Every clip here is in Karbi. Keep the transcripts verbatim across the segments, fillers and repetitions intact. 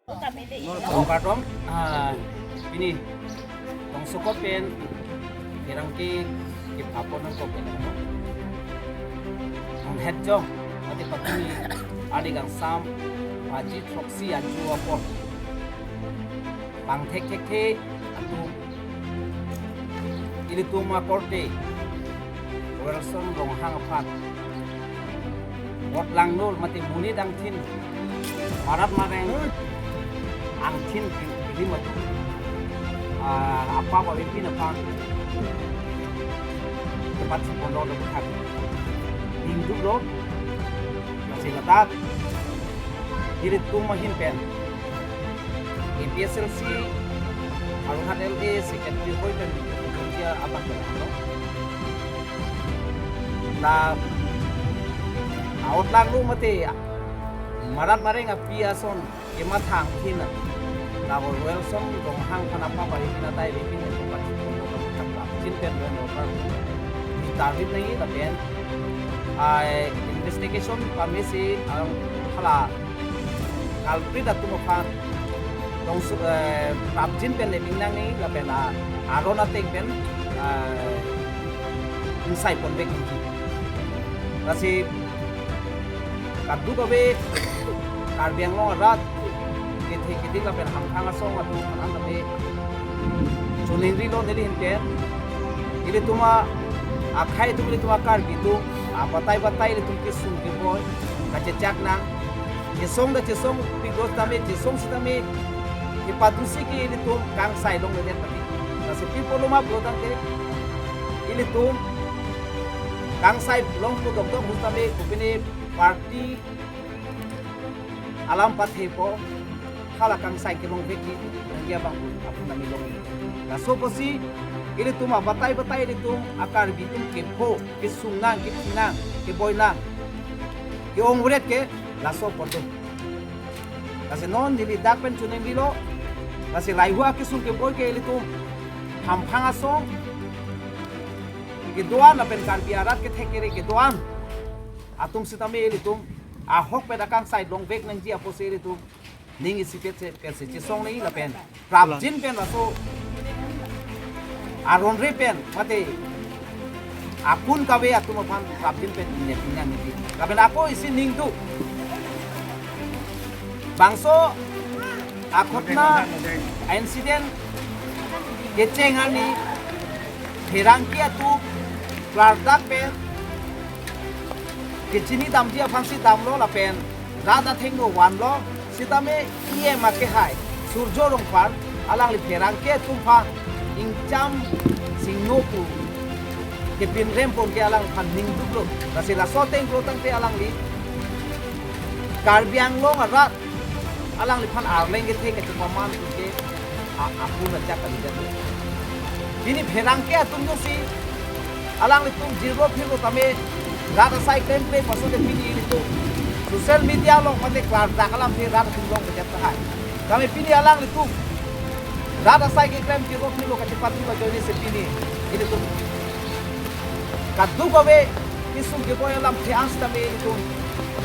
Kardom, ah, pini tongsekot pen pherangke kepapon nangkok pen nanghetjong, mate patumi adik angsam, paji throksi ajo apor, bang thekthekthe atum, ilitum akorte Welson Ronghang aphan vot langnon mate monit angthin, marat mareng angthin pi-, pirim atum, ah, apap avepin aphan kepachipon lo, laputhak ningduklo. Lasi ladak ilitum ahin pen A P H L C Howraghat L A secretary hoi pen dia abang lo. La a-vot langnon mate marat mareng api ason kemathang thin, la Welson Ronghang aphan apap avepin, atai avepin, kepachipon lo, kap kap chin pen pen over. Ni target nangji lapen, ah, investigation pamesi, ah, hala culprit atum aphan tongsu, eh, prapjin pen le bing nangji lapen, ah, aron ateng pen, ah, ingsai ponvek nangji. Lasi kadokave Karbi Anglong arat kethe kiding lapen hamphang asong atum aphan tame choningrilo neli ahin pen. Ilitum a-, akhei atum, ilitum a-Karbi atum, abatai batai ilitum kesung keboi kachechak nang. Chesong ta chesong pik lo sitame, chesong sitame kepadusi ke ilitum kangsai longledet pati. Lasi pi apotlo ma pulo tangte, ilitum kangsai longpo dokdok pu sitame kopine party alam pathepo, hala kangsai kelongvek ke nangji abang apun nami long. Laso apotsi ilitum abatai batai ilitum a-Karbi atum kepho, kesung nang, kethe nang, keboi nang, ke-ong vret ke laso apot do. Lasi non neli dak pen choningrilo, lasi lahai-hui akesung keboi ke ilitum hamphang asong kedo-an lapen Karbi arat kethek kere kedo-an atum sitame ilitum ahok pen akangsai longvek nangji apotsi ilitum ning isipet se, pen se chesong nangji lapen prapjin pen laso aron re pen mate akun kave atum aphan prapjin pen ingnep ingnep nangji. Lapen ako isi ningduk, bangso akhotna incident kecheng arni pherangke atum klardak pen kechini damji aphansi damlo lapen rat athengno vanlo, sitame E M akehai Surjo Rongphar alangli pherangke atum aphan ingcham singno pu kepinrem pon ke alangphan ningduklo. Lasi laso ateng pulo tangte alangli Karbi Anglong arat alangliphan arleng kethe kachepaman pu ke a-, apun ajak kalidet. Pini pherangke atum dosi alanglitum jirbo phirbo tame rat asai klemkle paso de pini ilitum social media along mate klardak alamthe rat atum longledet tahai. Tame pini alanglitum rat asai keklem jirbo phirbo kachepatu ajoine si pini ilitum kadokave kesung keboi alamthe an sitame ilitum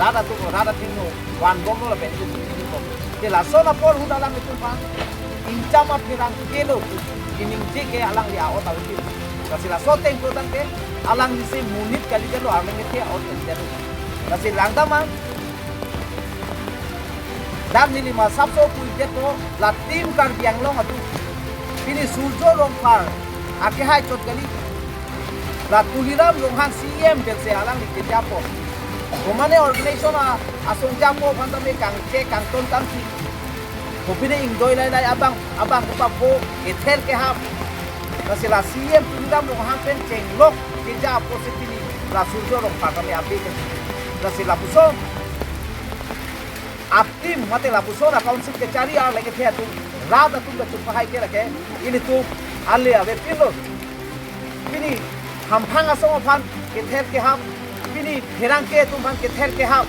rat atum, rat athengno vanbomlo lapen ilitum chinibom. Te lason apor ahut alanglitum aphan ingcham apherangke lo, iningje ke alangli a-ot avi. Lasi laso ateng pulo tangte alanglisi monit kalidetlo, arleng kethe a-ot kalidetlo. Lasi langdamang, dak neli masapso pudetlo, la Team Karbi Anglong atum pini Surjo Rongphar akehai chot kali, la Tuliram Ronghang C E M pensi alangli keja apot, komane organization a-, asong ja apot aphan tame kangchek kangton kangthi, kopine ingdoi lailai abang, abang kepapho kether kehap. Lasi la C E M Tuliram Ronghang pen chenglok keja apotsi pini la Surjo Rongphar tame abe ke. Lasi lapuson a-team mate lapuson a-council kechari arleng kethe atum, rat atum kachupahai ke lake ilitum ale avepinlo. Pini hamphang asong aphan kether kehap, pini pherangke atum aphan kether kehap,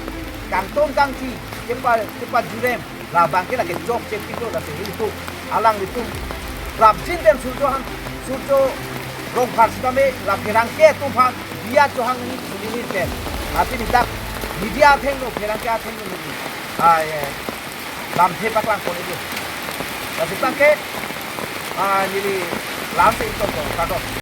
kangton kangthi, kepa, kepajurem, labang ke lake chokche pilo, lake ilitum alanglitum prapjin pen Surjo aphan, Surjo Rongphar sitame la pherangke atum aphan diya chohang ni suni ni pen. Lasi ni dak media athengno, pherangke athengno ni. Ah, eh. lamthe paklang pon-iklo. Lasi tangke, ah, neli lamthe ingtong tong kardom.